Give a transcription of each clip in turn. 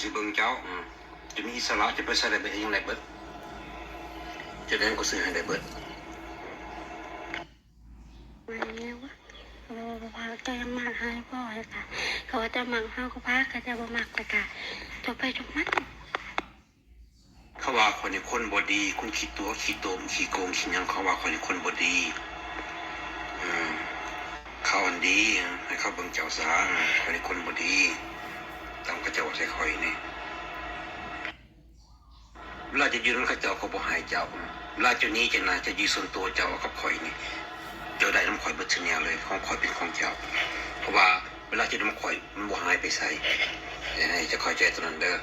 ຊິເບິ່ງເຈົ້າ ອືມ ເຈົ້າມີອິດສະຫຼະ ເຈົ້າໄປໃສໄດ້ເບິດ ເຮັດຫຍັງໄດ້ເບິດ ເຈົ້າໄດ້ຫຍັງກໍຊື້ໃຫ້ໄດ້ເບິດ. ເຈົ້າຍັງມັກໃຫ້ບໍ່ ແລ້ວກະ ເຂົາວ່າເຈົ້າມັກເຮົາກໍພາ ເຂົາເຈົ້າບໍ່ມັກ ແລ້ວກະຈົບໄປຈົບມັນ. ເຂົາວ່າຂ້ອຍນີ້ຄົນບໍ່ດີ ຄົນຂີ້ຕົວະຂີ້ຕົມ ຂີ້ໂກງຂີ້ຫຍັງ ເຂົາວ່າຂ້ອຍນີ້ຄົນບໍ່ດີ. ເອີ ເຂົາຫັ້ນດີ ໃຫ້ເຂົາເບິ່ງເຈົ້າຊະ ຂ້ອຍນີ້ຄົນບໍ່ດີ ຕາມເຂົາເຈົ້າເວົ້າໃສ່ຂ້ອຍນີ້. ເວລາເຈົ້າຢູ່ນຳເຂົາເຈົ້າ ເຂົາບໍ່ໃຫ້ເຈົ້າ ເວລາເຈົ້າໜີ ເຈົ້ານະ ເຈົ້າຢູ່ສ່ວນຕົວເຈົ້າກັບຂ້ອຍນີ້ ເຈົ້າໄດ້ນຳຂ້ອຍເບິດຊຸແນວເລີຍ ຂອງຂ້ອຍເປັນຂອງເຈົ້າ ເພາະວ່າເວລາເຈົ້ານຳຂ້ອຍ ມັນບໍ່ຫາຍໄປໃສ ໃຫ້ເຈົ້າເຂົ້າໃຈຕົວນັ້ນເດີ.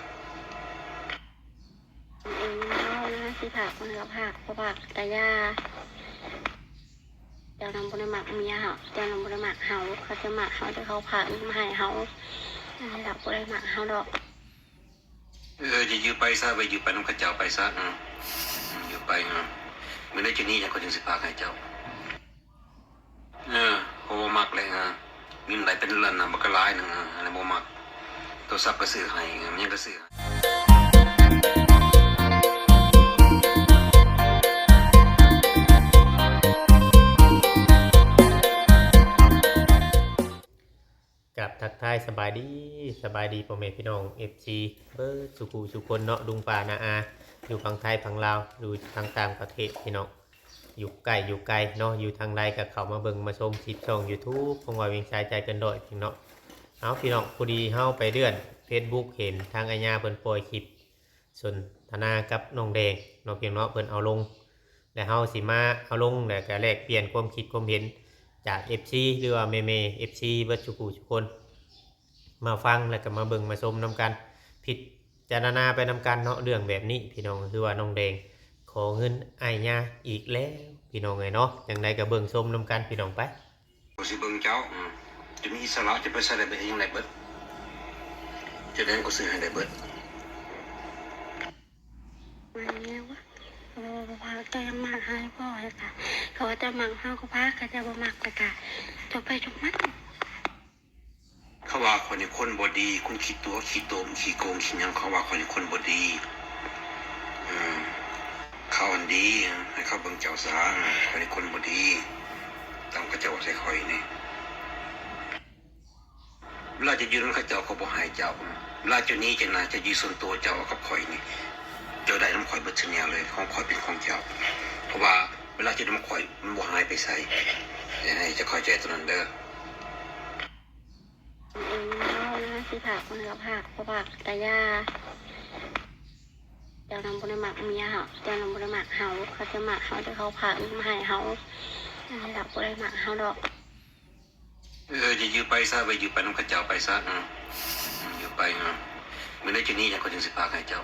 ເອີ ເວົ້ານະ ຊິພາກມັນກໍພາກ ບໍ່ພາກກະຢ່າ ເຈົ້ານຳບໍ່ໄດ້ມັກເມຍເຮົາ ເຈົ້ານຳບໍ່ໄດ້ມັກເຮົາ ເຂົາຈະມັກເຮົາ ແຕ່ເຂົາພາກມາໃຫ້ເຮົາ ເຮົາບໍ່ໄດ້ມັກເຮົາດອກ. ເອີ ຢ່າຢູ່ໄປຊະ ໄປຢູ່ໄປນຳເຂົາເຈົ້າໄປຊະ ເອີ ຢູ່ໄປ ເອີ ມື້ໃດເຈົ້າໜີຈັ່ງຂ້ອຍຈຶ່ງຊິພາກໃຫ້ເຈົ້າ ເອີ ເຂົາບໍ່ມັກແຫຼະ ເອີ ເງິນໄດ້ເປັນລ້ານນະ ບັກຫຼາຍໜຶ່ງ ເອີ ອັນນັ້ນບໍ່ມັກ ໂທລະສັບກໍຊື້ໃຫ້ ເອີ ຫຍັງກໍຊື້ໃຫ້. ກາບທັກທາຍສະບາຍດີ ສະບາຍດີພໍ່ແມ່ພີ່ນ້ອງເອຟຊີເບິດສູ່ຜູ້ສູ່ຄົນເນາະ ລຸງປ້ານ້າອາ ຢູ່ຝັ່ງໄທຝັ່ງລາວ ຢູ່ທາງຕ່າງປະເທດພີ່ນ້ອງ ຢູ່ໃກ້ຢູ່ໄກເນາະ ຢູ່ທາງໃດກໍເຂົ້າມາເບິ່ງມາຊົມຄລິບຊ່ອງຢູທູບຂອງວ່າວຽງຊາຍໃຈເກີນຮ້ອຍພີ່ນ້ອງເນາະ. ເອົາ ພີ່ນ້ອງ ພໍດີເຮົາໄປເລື່ອນເຟສບຸກ ເຫັນທາງອາຍາເພິ່ນປ່ອຍຄລິບ ສົນທະນາກັບນ້ອງແດງເນາະ ພີ່ນ້ອງເນາະ ເພິ່ນເອົາລົງ ແລະ ເຮົາຊິມາເອົາລົງ ແລະ ກະແລກປ່ຽນຄວາມຄິດຄວາມເຫັນຈາກເອຟຊີ ຫຼືວ່າແມ່ໆເອຟຊີເບິດສູ່ຜູ້ສູ່ຄົນ ມາຟັງ ແລະ ກະມາເບິ່ງມາຊົມນຳກັນ ພິຈາລະນາໄປນຳກັນເນາະ ເລື່ອງແບບນີ້ພີ່ນ້ອງ ຄືວ່ານ້ອງແດງຂໍເງິນອ້າຍຍາອີກແລ້ວພີ່ນ້ອງເອີຍເນາະ. ຈັ່ງໃດກະເບິ່ງຊົມນຳກັນພີ່ນ້ອງໄປ. ຂ້ອຍຊິເບິ່ງເຈົ້າ ເຈົ້າມີອິດສະຫຼະ ເຈົ້າໄປໃສໄດ້ເບິດ ເຮັດຫຍັງໄດ້ເບິດ ເຈົ້າໄດ້ຫຍັງກໍຊື້ໃຫ້ໄດ້ເບິດ. ເຂົາວ່າເຈົ້າຍັງມັກໃຫ້ບໍ່ ແລ້ວກະ ເຂົາວ່າເຈົ້າມັກເຮົາກໍພາ ເຂົາເຈົ້າບໍ່ມັກ ແລ້ວກະຈົບໄປຈົບມັນ. ເຂົາວ່າຂ້ອຍນີ້ຄົນບໍ່ດີ ຄົນຂີ້ຕົວະຂີ້ຕົມ ຂີ້ໂກງຂີ້ຫຍັງ ເຂົາວ່າຂ້ອຍນີ້ຄົນບໍ່ດີ. ເອີ ເຂົາຫັ້ນດີ ໃຫ້ເຂົາເບິ່ງເຈົ້າຊະ ຂ້ອຍນີ້ຄົນບໍ່ດີ ຕາມເຂົາເຈົ້າເວົ້າໃສ່ຂ້ອຍນີ້. ເວລາເຈົ້າຢູ່ນຳເຂົາເຈົ້າ ເຂົາບໍ່ໃຫ້ເຈົ້າ ເວລາເຈົ້າໜີຈັ່ງນະ ເຈົ້າຢູ່ສ່ວນຕົວເຈົ້າກັບຂ້ອຍນີ້ ເຈົ້າໄດ້ນຳຂ້ອຍເບິດຊຸແນວເລີຍ ຂອງຂ້ອຍເປັນຂອງເຈົ້າ ເພາະວ່າເວລາເຈົ້ານຳຂ້ອຍ ມັນບໍ່ຫາຍໄປໃສ ໃຫ້ເຈົ້າເຂົ້າໃຈຕົວນັ້ນເດີ. ເອີ ເວົ້ານະ ຊິພາກມັນກໍພາກ ບໍ່ພາກກະຢ່າ ເຈົ້ານຳບໍ່ໄດ້ມັກເມຍເຮົາ ເຈົ້ານຳບໍ່ໄດ້ມັກເຮົາ ເຂົາຈະມັກເຮົາ ແຕ່ເຂົາພາກມາໃຫ້ເຮົາ ເຮົາບໍ່ໄດ້ມັກເຮົາດອກ. ເອີ ຢ່າຢູ່ໄປຊະ ໄປຢູ່ໄປນຳເຂົາເຈົ້າໄປຊະ ເອີ ຢູ່ໄປ ເອີ ມື້ໃດເຈົ້າໜີຈັ່ງຂ້ອຍຈຶ່ງຊິພາກໃຫ້ເຈົ້າ.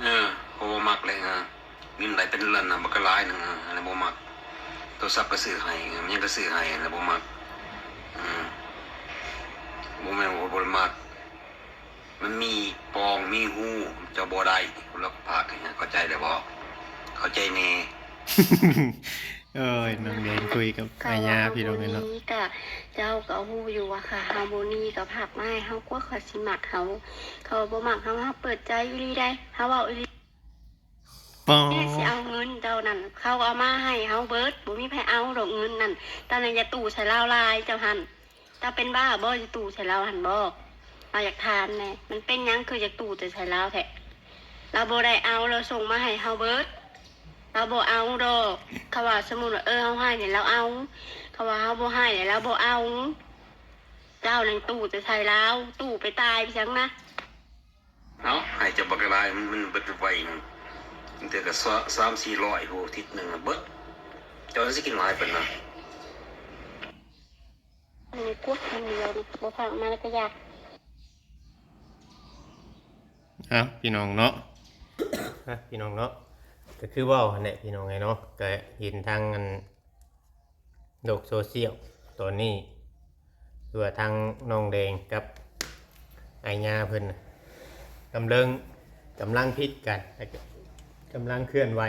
ເອີ ເຂົາບໍ່ມັກແຫຼະ ເອີ ເງິນໄດ້ເປັນລ້ານນະ ບັກຫຼາຍໜຶ່ງ ເອີ ອັນນັ້ນບໍ່ມັກ ໂທລະສັບກໍຊື້ໃຫ້ ຫຍັງກໍຊື້ໃຫ້ ອັນນັ້ນບໍ່ມັກ ເອີ ບໍ່ແມ່ນວ່າບໍ່ໄດ້ມັກ ມັນມີປ່ອງມີຮູ ເຈົ້າບໍ່ໄດ້ ຜູ້ລັກພາກ ເຂົ້າໃຈແລ້ວບໍ່? ເຂົ້າໃຈແດ່. ໂອ້ຍ ນ້ອງແດງຄຸຍກັບອາຍາພີ່ນ້ອງເອີຍເນາະ. ເຮົາບໍ່ມີກະ ເຈົ້າກໍຮູ້ຢູ່ວ່າ ຄັນເຮົາບໍ່ມີກໍພາກມາໃຫ້ເຮົາ ກວ່າເຂົາຊິມັກເຮົາ ເຂົາບໍ່ມັກເຮົາ ເຮົາເປີດໃຈອີ່ຫຼີໃດ໋ ເຮົາເວົ້າອີ່ຫຼີ. ປາດ ແມ່ຊິເອົາເງິນເຈົ້ານັ້ນ ເຂົາເອົາມາໃຫ້ເຮົາເບິດ ບໍ່ມີໃຜເອົາດອກເງິນນັ້ນ. ເຈົ້ານັ້ນຢ່າຕູ້ໃສ່ລາວຫຼາຍ ເຈົ້າຫັ້ນ ເຈົ້າເປັນບ້າບໍ່? ຊິຕູ້ໃສ່ລາວຫັ້ນບໍ່? ລາວຢາກຖາມແດ່ ມັນເປັນຫຍັງຄືຢາກຕູ້ແຕ່ໃສ່ລາວແທ້? ລາວບໍ່ໄດ້ເອົາ ລາວສົ່ງມາໃຫ້ເຮົາເບິດ ລາວບໍ່ເອົາດອກ. ເຂົາວ່າສົມມຸດວ່າ ເອີ ເຮົາໃຫ້ນີ້ລາວເອົາ ເຂົາວ່າເຮົາບໍ່ໃຫ້ແລ້ວລາວບໍ່ເອົາ. ເຈົ້ານັ້ນຕູ້ແຕ່ໃສ່ລາວ ຕູ້ໄປຕາຍໄປຫຍັງນະ. ເອົາ ໃຫ້ເຈົ້າບັກຫຼາຍ ມັນ ມັນເບິດໄວໜຶ່ງ ບາງເທື່ອກໍສາມສີ່ຮ້ອຍ ໂຫ ທິດໜຶ່ງນະເບິດ ເຈົ້າຊິກິນຫຼາຍປານນັ້ນ. ອັນນີ້ກວດຄົນດຽວນີ້ ບໍ່ພາກມາແລ້ວກໍຢາກ. ເອົາ ພີ່ນ້ອງເນາະ ເອົາ ພີ່ນ້ອງເນາະ ກໍຄືເວົ້າຫັ້ນແຫຼະ ພີ່ນ້ອງເອີຍເນາະ ກໍເຫັນທາງອັນ ໂລກໂຊຊຽວຕອນນີ້ ຄືວ່າທາງນ້ອງແດງກັບອ້າຍຍາເພິ່ນນະ ກຳເລີງ ກຳລັງຜິດກັນ ແລະ ກຳລັງເຄື່ອນໄຫວ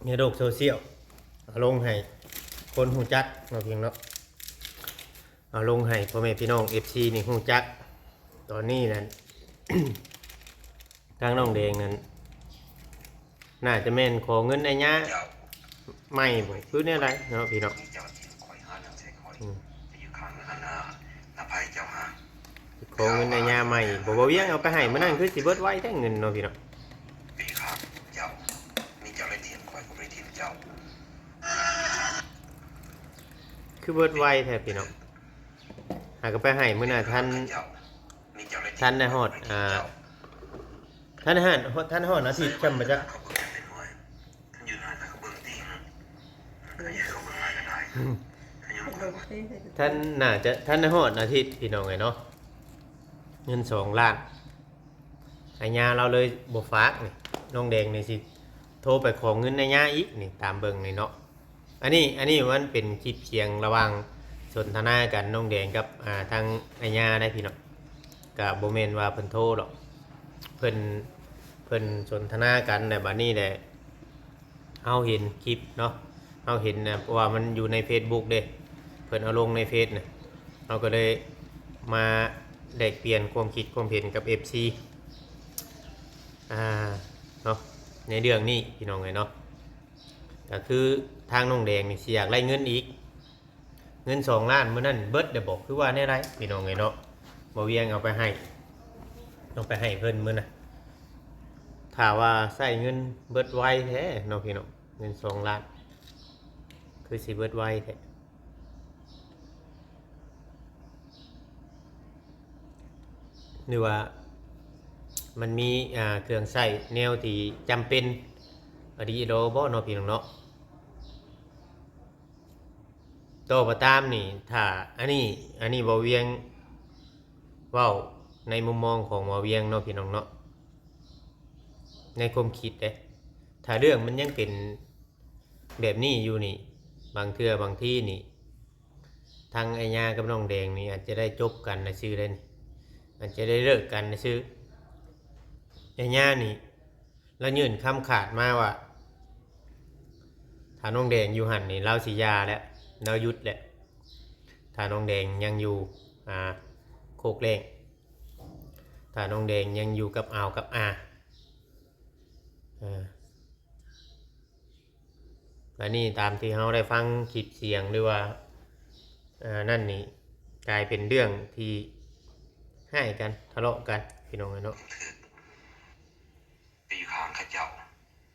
ໃນໂລກໂຊຊຽວ ເອົາລົງໃຫ້ຄົນຮູ້ຈັກເນາະ ພີ່ນ້ອງເນາະ ເອົາລົງໃຫ້ພໍ່ແມ່ພີ່ນ້ອງເອັຟຊີນີ້ຮູ້ຈັກ. ຕອນນີ້ນັ້ນ ທາງນ້ອງແດງນັ້ນ ໜ້າຈະແມ່ນຂໍເງິນອາຍາໃໝ່ບໍ່ ຄືແນວໃດເນາະພີ່ນ້ອງ? ອືມ ຂໍເງິນອາຍາໃໝ່ ບໍ່ ບໍ່ວຽງເອົາໄປໃຫ້ມື້ນັ້ນ ຄືຊິເບິດໄວແທ້ເງິນເນາະພີ່ນ້ອງ? ຄືເບິດໄວແທ້ພີ່ນ້ອງ? ຫາກໍໄປໃຫ້ມື້ໜ້າ ທັນ ທັນໄດ້ຮອດ ອ່າ ທັນໄດ້ຮອດ ທັນຮອດອາທິດຊ້ຳບໍ່ຈັກ ທັນ ໜ້າຈະທັນໄດ້ຮອດອາທິດພີ່ນ້ອງເອີຍເນາະ ເງິນສອງລ້ານ ອາຍາລາວເລີຍບໍ່ຝາກນີ້ ນ້ອງແດງນີ້ຊິໂທໄປຂໍເງິນອາຍາອີກນີ້ ຕາມເບິ່ງນີ້ເນາະ. ອັນນີ້ ອັນນີ້ມັນເປັນຄລິບສຽງລະຫວ່າງສົນທະນາກັນ ນ້ອງແດງກັບ ອ່າ ທາງອາຍາໄດ໋ພີ່ນ້ອງ ກະບໍ່ແມ່ນວ່າເພິ່ນໂທດອກ ເພິ່ນ ເພິ່ນສົນທະນາກັນ ແລ້ວບາດນີ້ແຫຼະ ເຮົາເຫັນຄລິບເນາະ ເຮົາເຫັນນະ ເພາະວ່າມັນຢູ່ໃນເຟສບຸກເດ້ ເພິ່ນເອົາລົງໃນເຟສນະ ເຮົາກໍເລີຍມາແລກປ່ຽນຄວາມຄິດຄວາມເຫັນກັບເອັບຊີ ອ່າ ເນາະ ໃນເລື່ອງນີ້ພີ່ນ້ອງເອີຍເນາະ. ກໍຄືທາງນ້ອງແດງນີ້ຊິຢາກໄດ້ເງິນອີກ ເງິນສອງລ້ານມື້ນັ້ນເບິດແລ້ວບໍ ຄືວ່າແນວໃດພີ່ນ້ອງເອີຍເນາະ? ບ່າວວຽງເອົາໄປໃຫ້ ເອົາໄປໃຫ້ເພິ່ນມື້ນະ ຖ້າວ່າໃຊ້ເງິນເບິດໄວແທ້ເນາະພີ່ນ້ອງ ເງິນສອງລ້ານ ຄືຊິເບິດໄວແທ້. ຫຼືວ່າມັນມີ ອ່າ ເຄື່ອງໃຊ້ແນວທີ່ຈຳເປັນອີ່ຫຼີບໍ່ເນາະ ພີ່ນ້ອງເນາະ? ຕໍ່ກໍຕາມນີ້ ຖ້າ ອັນນີ້ ອັນນີ້ບ່າວວຽງເວົ້າໃນມຸມມອງຂອງບ່າວວຽງເນາະ ພີ່ນ້ອງເນາະ ໃນຄວາມຄິດເດ້ ຖ້າເລື່ອງມັນຍັງເປັນ ແບບນີ້ຢູ່ນີ້ ບາງເທື່ອບາງທີນີ້ ທັງອາຍາກັບນ້ອງແດງນີ້ ອາດຈະໄດ້ຈົບກັນນະຊື່ເດ້ນີ້ ອາດຈະໄດ້ເລີກກັນນະຊື່. ອາຍານີ້ລາວຍື່ນຄຳຂາດມາວ່າ ຖ້ານ້ອງແດງຢູ່ຫັ້ນນີ້ ລາວຊິຢ່າແລ້ວ ລາວຢຸດແລ້ວ ຖ້ານ້ອງແດງຍັງຢູ່ ອ່າ ໂຄກແລ້ງ ຖ້ານ້ອງແດງຍັງຢູ່ກັບອາວກັບອາ ເອີ ອັນນີ້ຕາມທີ່ເຮົາໄດ້ຟັງຄລິບສຽງ ຫຼືວ່າ ເອີ ນັ້ນນີ້ ກາຍເປັນເລື່ອງທີ່ຮ້າຍກັນ ທະເລາະກັນ ພີ່ນ້ອງເອີຍເນາະ. ໄປຢູ່ຂ້າງເຂົາເຈົ້າ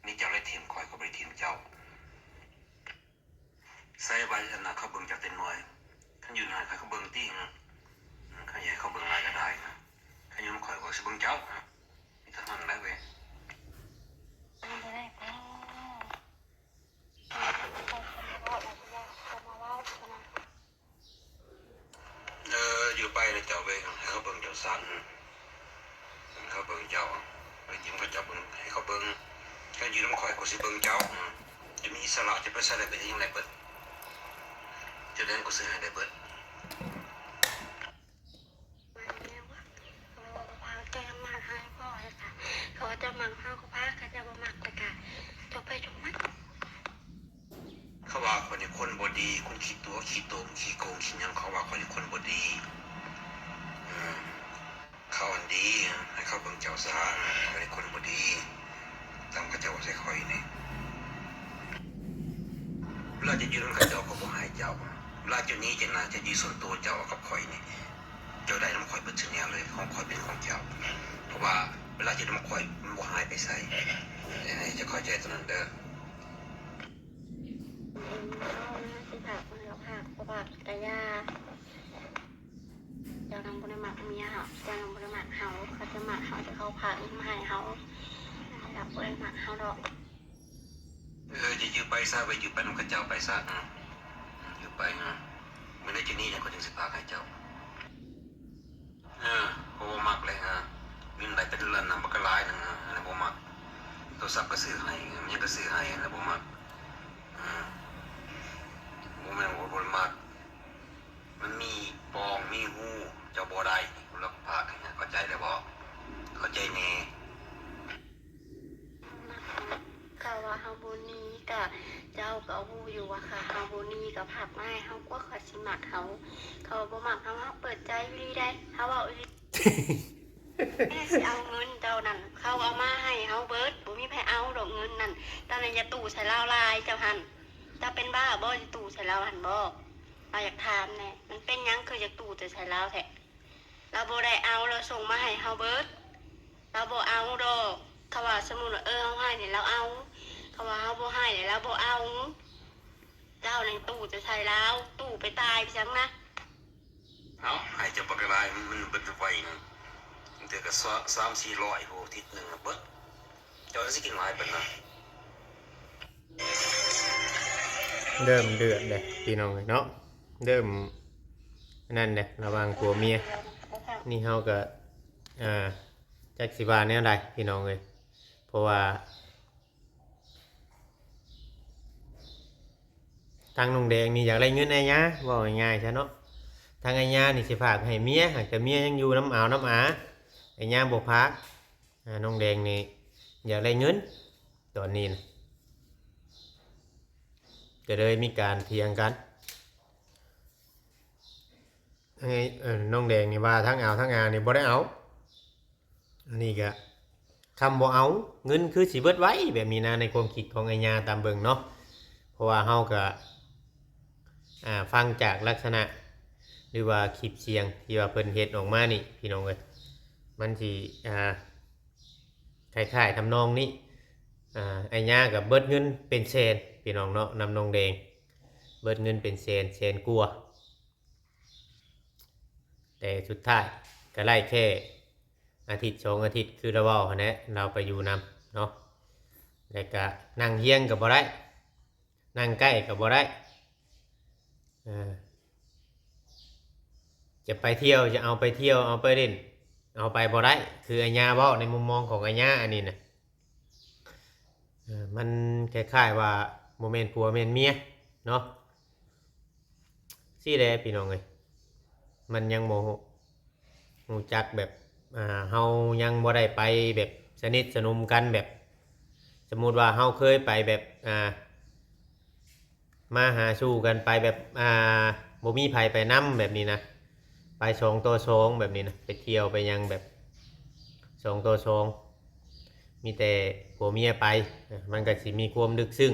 ມີເຈົ້າໄດ້ຖິ້ມຂ້ອຍ ຂ້ອຍບໍ່ໄດ້ຖິ້ມເຈົ້າ. ໃສ່ໄວ້ອັນນະ ເຂົາເບິ່ງເຈົ້າເຕັມໜ່ວຍ ຄັນຢູ່ນານ ໃຫ້ເຂົາເບິ່ງຕິ ອືມ ຄັນຢາກໃຫ້ເຂົາເບິ່ງຫຼາຍກໍໄດ້ນະ ຄັນຢູ່ນຳຂ້ອຍ ຂ້ອຍຊິເບິ່ງເຈົ້ານະ ມີເທົ່ານັ້ນແຫຼະເວີຍ. ເອີ ຢູ່ໄປນະເຈົ້າເວີຍ ໃຫ້ເຂົາເບິ່ງເຈົ້າຊະ ໃຫ້ເຂົາເບິ່ງເຈົ້າ ໄປຢືມເຂົາເຈົ້າເບິ່ງ ໃຫ້ເຂົາເບິ່ງ ຄັນຢູ່ນຳຂ້ອຍ ຂ້ອຍຊິເບິ່ງເຈົ້າ ເຈົ້າມີອິດສະຫຼະ ຈະໄປໃສໄດ້ເບິດ ເຮັດຫຍັງໄດ້ເບິດ ຈະໄດ້ຫຍັງ ຂ້ອຍຊື້ໃຫ້ໄດ້ເບິດ. ເຂົາວ່າເຈົ້າມັກເຮົາກໍພໍແລ້ວກະ ເຂົາວ່າເຈົ້າມັກເຮົາກໍພາ ເຂົາເຈົ້າບໍ່ມັກແລ້ວກະ ຈົບໄປຈົບມັນ. ເຂົາວ່າຂ້ອຍນີ້ຄົນບໍ່ດີ ຄົນຂີ້ຕົວະ ຂີ້ໂຕມ ຂີ້ໂກງ ຂີ້ຫຍັງ ເຂົາວ່າຂ້ອຍນີ້ຄົນບໍ່ດີ ເອີ ເຂົາອັນດີ ໃຫ້ເຂົາເບິ່ງເຈົ້າຊະ ຂ້ອຍນີ້ຄົນບໍ່ດີ ຕາມເຂົາເຈົ້າເວົ້າໃສ່ຂ້ອຍນີ້. ເວລາເຈົ້າຢູ່ນຳເຂົາເຈົ້າ ເຂົາບໍ່ໃຫ້ເຈົ້າ ເວລາເຈົ້າໜີຈາກໜ້າ ເຈົ້າຢູ່ສ່ວນໂຕເຈົ້າກັບຂ້ອຍນີ້ ເຈົ້າໄດ້ນຳຂ້ອຍເບິດຊຸແນວເລີຍ ຂອງຂ້ອຍເປັນຂອງເຈົ້າ ເພາະວ່າເວລາເຈົ້ານຳຂ້ອຍ ມັນບໍ່ຫາຍໄປໃສ ໃຫ້ເຈົ້າເຂົ້າໃຈຕົວນັ້ນເດີ. ເອີ ເຮົານະ ຊິພາກມັນກໍພາກ ບໍ່ພາກກະຢ່າ ເຈົ້ານຳບໍ່ໄດ້ມັກເມຍເຮົາ ເຈົ້ານຳບໍ່ໄດ້ມັກເຮົາ ເຂົາຈະມັກເຮົາ ເຂົາຈະເອົາພາກນີ້ມາໃຫ້ເຮົາ ເຂົາບໍ່ໄດ້ມັກເຮົາດອກ. ເອີ ຈະຢູ່ໄປຊະ ໄປຢູ່ໄປນຳເຂົາເຈົ້າໄປຊະ ອືມ ຢູ່ໄປ ອືມ ມື້ໃດຈະໜີຫຍັງ ຂ້ອຍຈຶ່ງຊິພາກໃຫ້ເຈົ້າ. ເອີ ຂ້ອຍບໍ່ມັກແຫຼະ ເງິນໄດ້ເປັນເດືອນນຳບັກຫຼາຍໜຶ່ງ ອັນນັ້ນບໍ່ມັກ ໂທລະສັບກໍຊື້ໃຫ້ ຫຍັງກໍຊື້ໃຫ້ ອັນນັ້ນບໍ່ມັກ ເອີ ບໍ່ແມ່ນວ່າບໍ່ໄດ້ມັກ ມັນມີປ່ອງມີຮູ ເຈົ້າບໍ່ໄດ້ ລາວພາກໃຫ້ ເຂົ້າໃຈແລ້ວບໍ່? ເຂົ້າໃຈແດ່. ເຂົາວ່າເຮົາບໍ່ໜີກະ ເຈົ້າກໍຮູ້ຢູ່ວ່າ ຄັນເຮົາບໍ່ໜີກະພາກມາໃຫ້ເຮົາ ກວ່າເຂົາຊິມັກເຮົາ ເຂົາບໍ່ມັກເຮົາ ເຮົາເປີດໃຈອີ່ຫຼີໃດ໋ ເຮົາເວົ້າອີ່ຫຼີ. ແມ່ຊິເອົາເງິນເຈົ້ານັ້ນ ເຂົາເອົາມາໃຫ້ເຮົາເບິດ ບໍ່ມີໃຜເອົາດອກເງິນນັ້ນ. ເຈົ້ານັ້ນຢ່າຕູ້ໃສ່ລາວຫຼາຍ ເຈົ້າຫັ້ນ ເຈົ້າເປັນບ້າບໍ່? ຢ່າຕູ້ໃສ່ລາວຫັ້ນບໍ່? ລາວຢາກຖາມແດ່ ມັນເປັນຫຍັງຄືຢາກຕູ້ແຕ່ໃສ່ລາວແທ້? ລາວບໍ່ໄດ້ເອົາ ລາວສົ່ງມາໃຫ້ເຮົາເບິດ ລາວບໍ່ເອົາດອກ. ຖ້າວ່າສົມມຸດວ່າ ເອີ ເຮົາໃຫ້ນີ້ລາວເອົາ, ຖ້າວ່າເຮົາບໍ່ໃຫ້ນີ້ລາວບໍ່ເອົາ. ເຈົ້ານັ້ນຕູ້ແຕ່ໃສ່ລາວ ຕູ້ໄປຕາຍໄປຊັ້ນນະ. ເອົ້າ ໃຫ້ເຈົ້າບັກຫຼາຍ ມັນເບິດໄວໜຶ່ງ ບາງເທື່ອກໍສາມສີ່ຮ້ອຍ ໂອ້ ທິດໜຶ່ງເບິດ. ເຈົ້າຊິກິນຫຼາຍປານນັ້ນ? ເລີ່ມເດືອດແລ້ວພີ່ນ້ອງເອີຍເນາະ ເລີ່ມອັນນັ້ນແຫຼະ ລະຫວ່າງຜົວເມຍນີ້ ເຮົາກໍ ອ່າ ຈັກຊິວ່າແນວໃດພີ່ນ້ອງເອີຍ ເພາະວ່າ ທາງນ້ອງແດງນີ້ຢາກໄດ້ເງິນອ້າຍຍາ ເວົ້າງ່າຍໆຊະເນາະ. ທາງອ້າຍຍານີ້ຊິຝາກໃຫ້ເມຍ ຫາກແຕ່ເມຍຍັງຢູ່ນຳອາວນຳອາ ອ້າຍຍາບໍ່ຝາກ. ອ່າ ນ້ອງແດງນີ້ຢາກໄດ້ເງິນຕອນນີ້ນະ ກໍເລີຍມີການຖຽງກັນ. ເອີ ນ້ອງແດງນີ້ວ່າທັງອາວທັງອານີ້ບໍ່ໄດ້ເອົາ. ອັນນີ້ກະ ຄຳບໍ່ເອົາ ເງິນຄືຊິເບິດໄວແບບນີ້ນະ ໃນຄວາມຄິດຂອງອາຍາຕາມເບິ່ງເນາະ. ເພາະວ່າເຮົາກະ ອ່າ ຟັງຈາກລັກສະນະ ຫຼືວ່າຄລິບສຽງທີ່ວ່າເພິ່ນເຮັດອອກມານີ້ ພີ່ນ້ອງເອີຍ ມັນຊິ ອ່າ ຄ້າຍໆທຳນອງນີ້. ອາ ອາຍາກະເບິດເງິນເປັນແສນ ພີ່ນ້ອງເນາະ ນຳນ້ອງແດງ ເບິດເງິນເປັນແສນ ແສນກວ່າ. ແຕ່ສຸດທ້າຍກໍໄດ້ແຄ່ອາທິດສອງອາທິດ ຄືລາວເວົ້າຫັ້ນແຫຼະ ລາວໄປຢູ່ນຳເນາະ ແລ້ວກະນັ່ງຮຽງກໍບໍ່ໄດ້ ນັ່ງໃກ້ກໍບໍ່ໄດ້ ເອີ ຈະໄປທ່ຽວ ຈະເອົາໄປທ່ຽວ ເອົາໄປຫຼິ້ນ ເອົາໄປບໍ່ໄດ້ ຄືອາຍາເວົ້າ ໃນມຸມມອງຂອງອາຍາອັນນີ້ນະ. ເອີ ມັນຄ້າຍໆວ່າບໍ່ແມ່ນຜົວແມ່ນເມຍເນາະ ຊີ້ແຫຼະພີ່ນ້ອງເອີຍ ມັນຍັງບໍ່ຮູ້ຈັກແບບ ອ່າ ເຮົາຍັງບໍ່ໄດ້ໄປແບບສະໜິດສະໜົມກັນ ແບບສົມມຸດວ່າເຮົາເຄີຍໄປແບບ ອ່າ ມາຫາສູ່ກັນໄປແບບ ອ່າ ບໍ່ມີໃຜໄປນຳແບບນີ້ນະ ໄປສອງຕໍ່ສອງແບບນີ້ນະ ໄປທ່ຽວໄປຫຍັງແບບສອງຕໍ່ສອງ ມີແຕ່ຜົວເມຍໄປ ມັນກໍຊິມີຄວາມເລິກເຊິ່ງ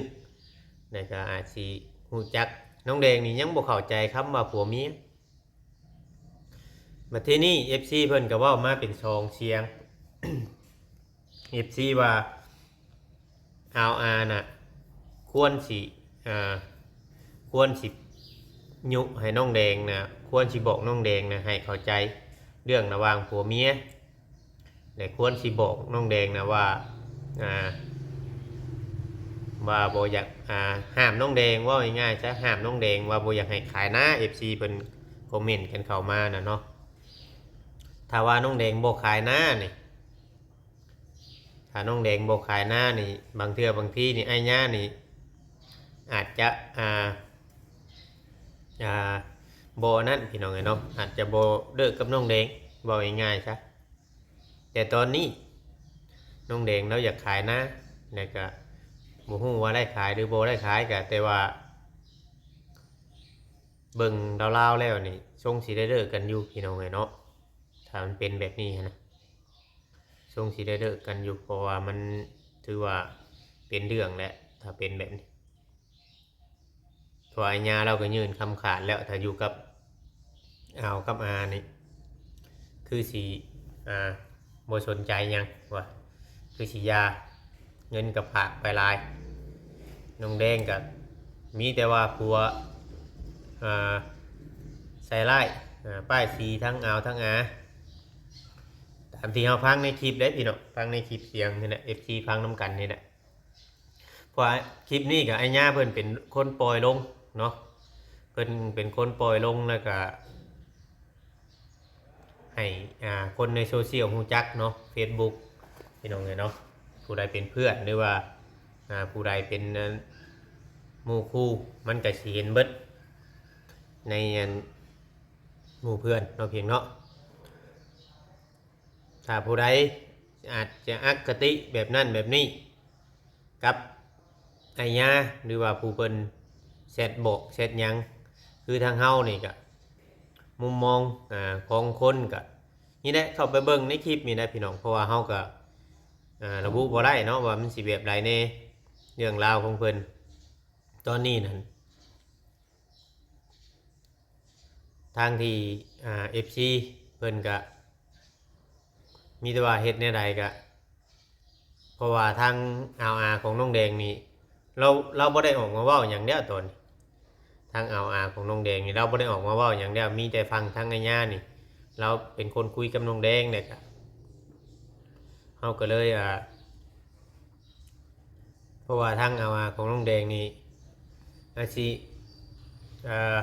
ແລ້ວກໍອາດຊິຮູ້ຈັກ. ນ້ອງແດງນີ້ຍັງບໍ່ເຂົ້າໃຈຄຳວ່າຜົວເມຍ. ບັດທີນີ້ເອັຟຊີເພິ່ນກໍເວົ້າມາເປັນສອງສຽງ ເອັຟຊີວ່າ ອາວອານະ ຄວນຊິ ອ່າ ຄວນຊິຍຸໃຫ້ນ້ອງແດງນະ ຄວນຊິບອກນ້ອງແດງນະ ໃຫ້ເຂົ້າໃຈເລື່ອງລະຫວ່າງຜົວເມຍ ແລະ ຄວນຊິບອກນ້ອງແດງນະວ່າ ອ່າ ວ່າບໍ່ຢາກ ອ່າ ຫ້າມນ້ອງແດງ ເວົ້າງ່າຍໆຊະ ຫ້າມນ້ອງແດງວ່າບໍ່ຢາກໃຫ້ຂາຍນາ. ເອັຟຊີເພິ່ນຄອມເມັນກັນເຂົ້າມານະເນາະ ຖ້າວ່ານ້ອງແດງບໍ່ຂາຍນານີ້ ຖ້ານ້ອງແດງບໍ່ຂາຍນານີ້ ບາງເທື່ອບາງທີນີ້ ອ້າຍຍານີ້ອາດຈະ ອ່າ ອ່າ ບໍ່ອັນນັ້ນ ພີ່ນ້ອງເອີຍເນາະ ອາດຈະບໍ່ເລີກກັບນ້ອງແດງ ເວົ້າງ່າຍໆຊະ. ແຕ່ຕອນນີ້ນ້ອງແດງລາວຢາກຂາຍນາ ແລ້ວກະບໍ່ຮູ້ວ່າໄດ້ຂາຍຫຼືບໍ່ໄດ້ຂາຍ ກະແຕ່ວ່າເບິ່ງລາວໆແລ້ວນີ້ ຊົງຊິໄດ້ເລີກກັນຢູ່ ພີ່ນ້ອງເອີຍເນາະ ຖ້າມັນເປັນແບບນີ້ຫັ້ນນະ. ຊົງຊິໄດ້ເລີກກັນຢູ່ ເພາະວ່າມັນຖືວ່າເປັນເລື່ອງແຫຼະ ຖ້າເປັນແບບນີ້ ເພາະວ່າອາຍາລາວກໍຍື່ນຄຳຂາດແລ້ວ ຖ້າຢູ່ກັບອາວກັບອານີ້ ຄືຊິ ອ່າ ບໍ່ສົນໃຈຫຍັງວ່າ ຄືຊິຢ່າ ເງິນກໍຝາກໄປຫຼາຍ ນ້ອງແດງກໍມີແຕ່ວ່າຜົວ ອ່າ ໃສ່ຮ້າຍ ອ່າ ປ້າຍສີທັງອາວທັງອາ ຕາມທີ່ເຮົາຟັງໃນຄລິບເດ້ພີ່ນ້ອງ ຟັງໃນຄລິບສຽງນີ້ແຫຼະ ເອັຟຊີຟັງນຳກັນນີ້ແຫຼະ ເພາະວ່າຄລິບນີ້ກໍອາຍາເພິ່ນເປັນຄົນປ່ອຍລົງເນາະ ເພິ່ນເປັນຄົນປ່ອຍລົງ ແລ້ວກໍໃຫ້ ອ່າ ຄົນໃນໂຊຊຽວຮູ້ຈັກເນາະ ເຟສບຸກ ພີ່ນ້ອງເອີຍເນາະ ຜູ້ໃດເປັນເພື່ອນ ຫຼືວ່າ ອ່າ ຜູ້ໃດເປັນ ອັນ ໝູ່ຄູ່ ມັນກໍຊິເຫັນເບິດໃນ ອັນ ໝູ່ເພື່ອນເນາະ ພຽງເນາະ. ຖ້າຜູ້ໃດອາດຈະອະຄະຕິແບບນັ້ນແບບນີ້ກັບອາຍາ ຫຼືວ່າຜູ້ເພິ່ນແຊັດບອກແຊັດຫຍັງ ຄືທາງເຮົານີ້ກະ ມຸມມອງ ອາ ຂອງຄົນກະ ນີ້ແຫຼະ ເຂົ້າໄປເບິ່ງໃນຄລິບນີ້ແຫຼະພີ່ນ້ອງ ເພາະວ່າເຮົາກໍ ອ່າ ລະບຸບໍ່ໄດ້ເນາະ ວ່າມັນຊິແບບໃດແດ່ ເລື່ອງລາວຂອງເພິ່ນຕອນນີ້ນັ້ນ. ທາງທີ່ ອ່າ ເອັຟຊີ ເພິ່ນກະມີແຕ່ວ່າເຮັດແນວໃດກະ ເພາະວ່າທາງອາວອາຂອງນ້ອງແດງນີ້ ລາວ ລາວບໍ່ໄດ້ອອກມາເວົ້າຫຍັງແລ້ວຕອນນີ້ ທາງອາວອາຂອງນ້ອງແດງນີ້ ລາວບໍ່ໄດ້ອອກມາເວົ້າຫຍັງແລ້ວ ມີແຕ່ຟັງທາງອາຍານີ້ ລາວເປັນຄົນຄຸຍກັບນ້ອງແດງແລ້ວກະ ເຮົາກໍເລີຍ ອ່າ ເພາະວ່າທາງອາວອາຂອງນ້ອງແດງນີ້ ອາດຊິ ເອີ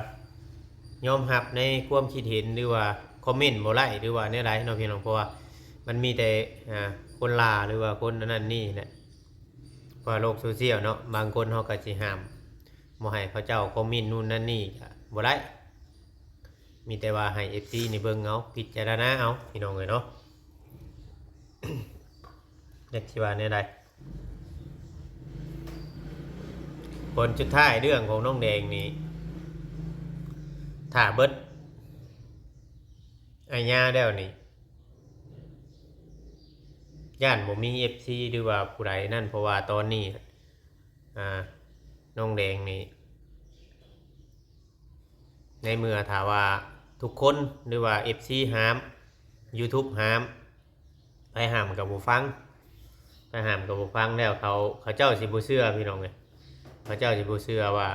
ຍອມຮັບໃນຄວາມຄິດເຫັນ ຫຼືວ່າຄອມເມັນບໍ່ໄດ້ ຫຼືວ່າແນວໃດເນາະພີ່ນ້ອງ ເພາະວ່າມັນມີແຕ່ ອ່າ ຄົນຫຼ້າ ຫຼືວ່າຄົນອັນນັ້ນນີ້ແຫຼະ ເພາະວ່າໂລກໂຊຊຽວເນາະ ບາງຄົນເຮົາກໍຊິຫ້າມບໍ່ໃຫ້ເຂົາເຈົ້າຄອມເມັນນູ່ນນັ້ນນີ້ກໍບໍ່ໄດ້ ມີແຕ່ວ່າໃຫ້ເອັຟຊີນີ້ເບິ່ງເອົາ ພິຈາລະນາເອົາ ພີ່ນ້ອງເອີຍເນາະ ຈັກຊິວ່າແນວໃດ. ຜົນສຸດທ້າຍເລື່ອງຂອງນ້ອງແດງນີ້ ຖ້າເບິດອາຍາແລ້ວນີ້ ຢ້ານບໍ່ມີເອັຟຊີ ຫຼືວ່າຜູ້ໃດນັ້ນ ເພາະວ່າຕອນນີ້ ອ່າ ນ້ອງແດງນີ້ ໃນເມື່ອຖ້າວ່າທຸກຄົນ ຫຼືວ່າເອັຟຊີຫ້າມ ຢູທູບຫ້າມ ໃຜຫ້າມກໍບໍ່ຟັງ ໃຜຫ້າມກໍບໍ່ຟັງແລ້ວ ເຂົາ ເຂົາເຈົ້າຊິບໍ່ເຊື່ອພີ່ນ້ອງເອີຍ ເຂົາເຈົ້າຊິບໍ່ເຊື່ອວ່າ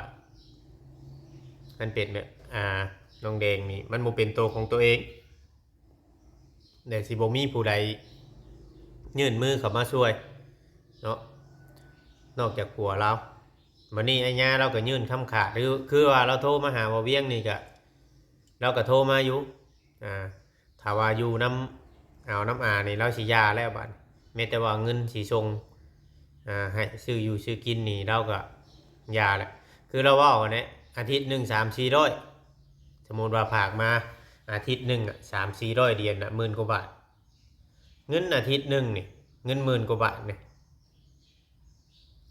ມັນເປັນແບບ ອ່າ ນ້ອງແດງນີ້ ມັນບໍ່ເປັນໂຕຂອງຕົວເອງ ແລະ ຊິບໍ່ມີຜູ້ໃດຍື່ນມືເຂົ້າມາຊ່ວຍເນາະ ນອກຈາກຜົວລາວ. ບັດນີ້ອາຍາລາວກໍຍື່ນຄຳຂາດ ຄື ຄືວ່າລາວໂທມາຫາບ່າວວຽງນີ້ກະ ລາວກໍໂທມາຢູ່ ອ່າ ຖ້າວ່າຢູ່ນຳ ເອົານຳອານີ້ ລາວຊິຢ່າແລ້ວບາດ ແມ້ແຕ່ວ່າເງິນຊິສົ່ງ ອ່າ ໃຫ້ຊື້ຢູ່ຊື້ກິນນີ້ ລາວກໍຢ່າແຫຼະ ຄືລາວເວົ້າຫັ້ນແຫຼະ ອາທິດໜຶ່ງສາມສີ່ຮ້ອຍ ສົມມຸດວ່າຝາກມາອາທິດໜຶ່ງອະ ສາມສີ່ຮ້ອຍຫຼຽນນະ ໝື່ນກວ່າບາດ ເງິນອາທິດໜຶ່ງນີ້ ເງິນໝື່ນກວ່າບາດນີ້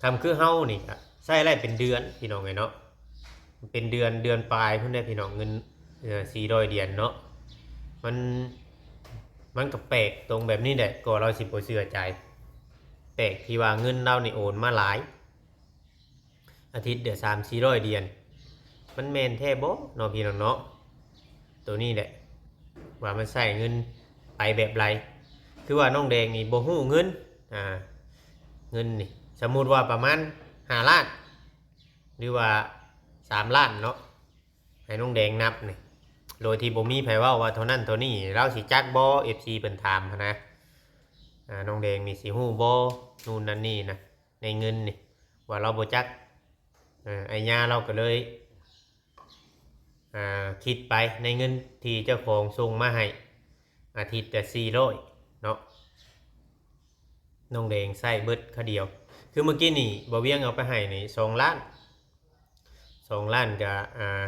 ຄັນຄືເຮົານີ້ກະໃຊ້ໄດ້ເປັນເດືອນພີ່ນ້ອງເອີຍເນາະ ເປັນເດືອນ ເດືອນປາຍພຸ້ນເດ້ພີ່ນ້ອງ ເງິນ ເອີ ສີ່ຮ້ອຍຫຼຽນເນາະ ມັນ ມັນກໍແປກຕົງແບບນີ້ແຫຼະ ກໍລາວຊິບໍ່ເຊື່ອໃຈ ແປກທີ່ວ່າເງິນລາວນີ້ໂອນມາຫຼາຍ ອາທິດລະສາມສີ່ຮ້ອຍຫຼຽນ ມັນແມ່ນແທ້ບໍ່ເນາະພີ່ນ້ອງເນາະ ໂຕນີ້ແຫຼະ ວ່າມັນໃຊ້ເງິນໄປແບບໃດ ຄືວ່ານ້ອງແດງນີ້ບໍ່ຮູ້ເງິນ ອ່າ ເງິນນີ້ ສົມມຸດວ່າປະມານຫ້າລ້ານ ຫຼືວ່າສາມລ້ານເນາະ ໃຫ້ນ້ອງແດງນັບນີ້ ໂດຍທີ່ບໍ່ມີໃຜເວົ້າວ່າເທົ່ານັ້ນເທົ່ານີ້ ລາວຊິຈັກບໍ່ ເອັຟຊີ ເພິ່ນຖາມຫັ້ນນະ ອ່າ ນ້ອງແດງນີ້ຊິຮູ້ບໍ່ ນູ່ນນັ້ນນີ້ນະ ໃນເງິນນີ້ ວ່າລາວບໍ່ຈັກ ເອີ ອາຍາລາວກໍເລີຍ ອ່າ ຄິດໄປໃນເງິນທີ່ເຈົ້າຂອງສົ່ງມາໃຫ້ ອາທິດລະສີ່ຮ້ອຍເນາະ ນ້ອງແດງໃຊ້ເບິດຄາດຽວ ຄືມື້ກີ້ນີ້ບ່າວວຽງເອົາໄປໃຫ້ນີ້ສອງລ້ານ ສອງລ້ານກະ ອ່າ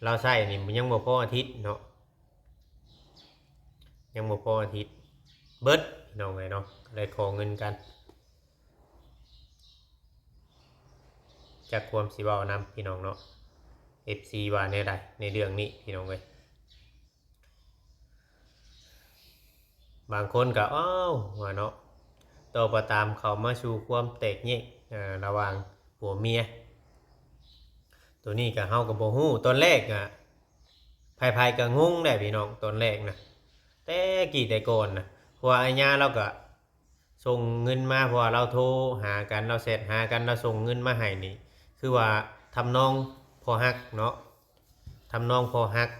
ລາວໃຊ້ນີ້ຍັງບໍ່ພໍອາທິດເນາະ ຍັງບໍ່ພໍອາທິດ ເບິດພີ່ນ້ອງເອີຍເນາະ ກໍໄດ້ຂໍເງິນກັນ ຈັກຄວາມຊິເວົ້ານຳພີ່ນ້ອງເນາະ ເອັຟຊີ ວ່າແນວໃດໃນເລື່ອງນີ້ພີ່ນ້ອງເອີຍ ບາງຄົນກໍ ອ້າວ ວ່າເນາະ ຕໍ່ໄປຕາມເຂົ້າມາສູ່ຄວາມແຕກແຍກ ເອີ ລະຫວ່າງຜົວເມຍ ໂຕນີ້ກໍເຮົາກໍບໍ່ຮູ້ ຕອນແລກອະ ໃຜໆກໍງົງແຫຼະພີ່ນ້ອງ ຕອນແລກນະ ແຕ່ກີ້ແຕ່ກ່ອນນະ ເພາະວ່າອາຍາລາວກໍ ສົ່ງເງິນມາ ເພາະວ່າລາວໂທຫາກັນ ລາວແຊັດຫາກັນ ລາວສົ່ງເງິນມາໃຫ້ນີ້ ຄືວ່າທຳນອງພໍ່ຮັກເນາະ ທຳນອງພໍ່ຮັກ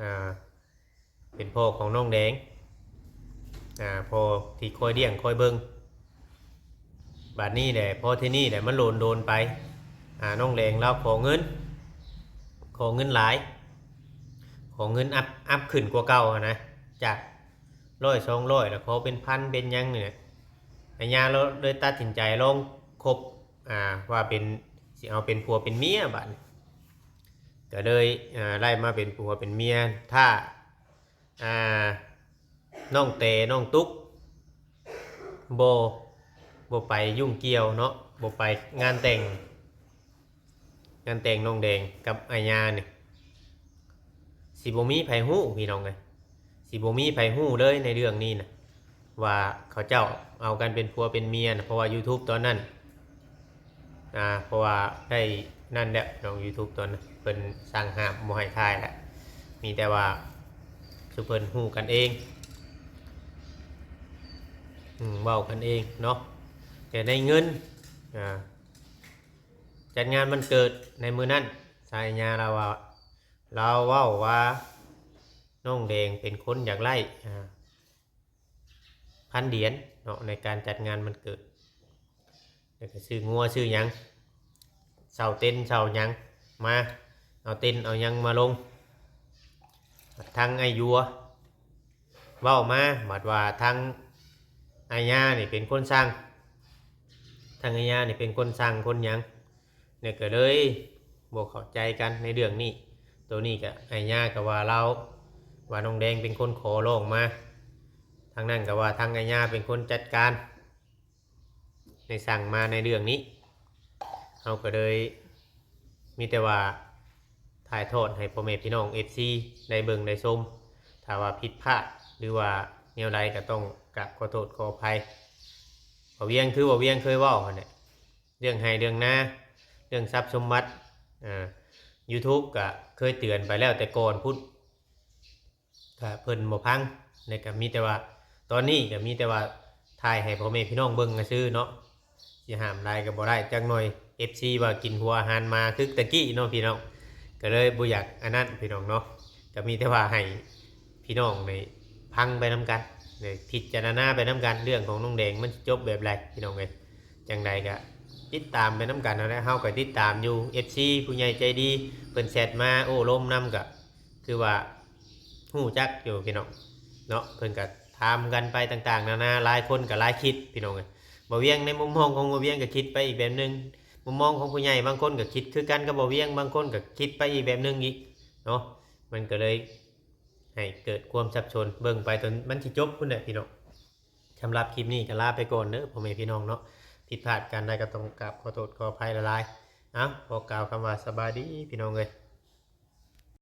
ອ່າ ເປັນພໍ່ຂອງນ້ອງແດງ ອ່າ ພໍ່ທີ່ຄອຍລ້ຽງຄອຍເບິ່ງ ບາດນີ້ແຫຼະ ພໍທີນີ້ແຫຼະ ມັນໂດນໆໄປ ອ່າ ນ້ອງແດງລາວຂໍເງິນ ຂໍເງິນຫຼາຍ ຂໍເງິນອັບ ອັບຂຶ້ນກວ່າເກົ່າຫັ້ນນະ ຈາກ ຮ້ອຍ ສອງຮ້ອຍ ລະຂໍເປັນພັນເປັນຫຍັງນີ້ແຫຼະ ອາຍາລາວເລີຍຕັດສິນໃຈລອງຄົບ ອ່າ ວ່າເປັນ ຊິເອົາເປັນຜົວເປັນເມຍບາດນີ້ ກໍເລີຍ ອ່າ ໄດ້ມາເປັນຜົວເປັນເມຍ ຖ້າ ອ່າ ນ້ອງແຕ ນ້ອງຕຸກ ບໍ່ ບໍ່ໄປຫຍຸ້ງກ່ຽວເນາະ ບໍ່ໄປງານແຕ່ງ ງານແຕ່ງນ້ອງແດງກັບອາຍານີ້ ຊິບໍ່ມີໃຜຮູ້ພີ່ນ້ອງເອີຍ ຊິ ຊິບໍ່ມີໃຜຮູ້ເລີຍໃນເລື່ອງນີ້ນະ ວ່າເຂົາເຈົ້າເອົາກັນເປັນຜົວເປັນເມຍນະ ເພາະວ່າ YouTube ຕອນນັ້ນ ອ່າ ເພາະວ່າໄດ້ນັ້ນແຫຼະ ນ້ອງ YouTube ຕອນນັ້ນເພິ່ນສັ່ງຫ້າມບໍ່ໃຫ້ຖ່າຍແຫຼະ ມີແຕ່ວ່າຊຸມເພິ່ນຮູ້ກັນເອງ ອືມ ເວົ້າກັນເອງເນາະ ແຕ່ໃນເງິນ ອ່າ ຈັດງານວັນເກີດໃນມື້ນັ້ນ ສາຍຍາລາວວ່າ ລາວເວົ້າວ່າ ນ້ອງແດງເປັນຄົນຢາກໄດ້ ອ່າ ພັນຫຼຽນເນາະ ໃນການຈັດງານວັນເກີດ ແລ້ວກໍຊື້ງົວຊື້ຫຍັງ ເຊົ່າເຕັນເຊົ່າຫຍັງມາ ເອົາເຕັນເອົາຫຍັງມາລົງ ທາງອ້າຍຢວ ເວົ້າມາ ບັດວ່າທາງອ້າຍຍານີ້ເປັນຄົນສັ່ງ ທາງອ້າຍຍານີ້ເປັນຄົນສັ່ງຄົນຫຍັງ ແລ້ວກໍເລີຍບໍ່ເຂົ້າໃຈກັນໃນເລື່ອງນີ້ ໂຕນີ້ກໍອ້າຍຍາກໍວ່າລາວ ວ່ານ້ອງແດງເປັນຄົນຂໍຮ້ອງມາ ທາງນັ້ນກໍວ່າທາງອ້າຍຍາເປັນຄົນຈັດການ ໃຫ້ສັ່ງມາໃນເລື່ອງນີ້ ເຮົາກໍເລີຍມີແຕ່ວ່າຖ່າຍທອດໃຫ້ພໍ່ແມ່ພີ່ນ້ອງ ເອັຟຊີ ໄດ້ເບິ່ງໄດ້ຊົມ ຖ້າວ່າຜິດພາດ ຫຼືວ່າແນວໃດກໍຕ້ອງກາບຂໍໂທດຂໍອະໄພ ບ່າວວຽງ ຄືບ່າວວຽງເຄີຍເວົ້າຫັ້ນແຫຼະ ເລື່ອງໄຮ່ເລື່ອງນາ ເລື່ອງຊັບສົມບັດ ອ່າ YouTube ກໍເຄີຍເຕືອນໄປແລ້ວແຕ່ກ່ອນພຸ້ນ ກໍເພິ່ນບໍ່ຟັງ ແລ້ວກໍມີແຕ່ວ່າ ຕອນນີ້ກໍມີແຕ່ວ່າຖ່າຍໃຫ້ພໍ່ແມ່ພີ່ນ້ອງເບິ່ງຊື່ໆເນາະ ຊິຫ້າມຫຼາຍກໍບໍ່ໄດ້ ຈັກໜ່ອຍ ເອັຟຊີ ວ່າກິນຫົວອາຫານໝາຄືຕະກີ້ເນາະພີ່ນ້ອງ ກໍເລີຍບໍ່ຢາກອັນນັ້ນພີ່ນ້ອງເນາະ ກໍມີແຕ່ວ່າໃຫ້ພີ່ນ້ອງໄດ້ຟັງໄປນຳກັນ ໄດ້ພິຈາລະນາໄປນຳກັນ ເລື່ອງຂອງນ້ອງແດງມັນຊິຈົບແບບໃດພີ່ນ້ອງເອີຍ ຈັ່ງໃດກໍຕິດຕາມໄປນຳກັນເນາະ ແລະເຮົາກໍຕິດຕາມຢູ່ ເອັຟຊີ ຜູ້ໃຫຍ່ໃຈດີ ເພິ່ນແຊັດມາໂອ້ລົມນຳ ກໍຄືວ່າຮູ້ຈັກຢູ່ພີ່ນ້ອງເນາະ ເພິ່ນກໍຖາມກັນໄປຕ່າງໆນານາ ຫຼາຍຄົນກໍຫຼາຍຄິດພີ່ນ້ອງເອີຍ ບ່າວວຽງໃນມຸມມອງຂອງບ່າວວຽງກໍຄິດໄປອີກແບບໜຶ່ງ ມຸມມອງຂອງຜູ້ໃຫຍ່ບາງຄົນກໍຄິດຄືກັນກັບບ່າວວຽງ ບາງຄົນກໍຄິດໄປອີກແບບໜຶ່ງອີກເນາະ ມັນກໍເລີຍໃຫ້ເກີດຄວາມສັບສົນ ເບິ່ງໄປຈົນມັນຊິຈົບພຸ້ນແຫຼະພີ່ນ້ອງ. ສຳລັບຄລິບນີ້ກໍລາໄປກ່ອນເດີພໍ່ແມ່ພີ່ນ້ອງເນາະ ຜິດພາດການໃດກໍຕ້ອງກາບຂໍໂທດຂໍອະໄພຫຼາຍໆ ເອົ້າ ຂໍກ່າວຄຳວ່າສະບາຍດີພີ່ນ້ອງເອີຍ.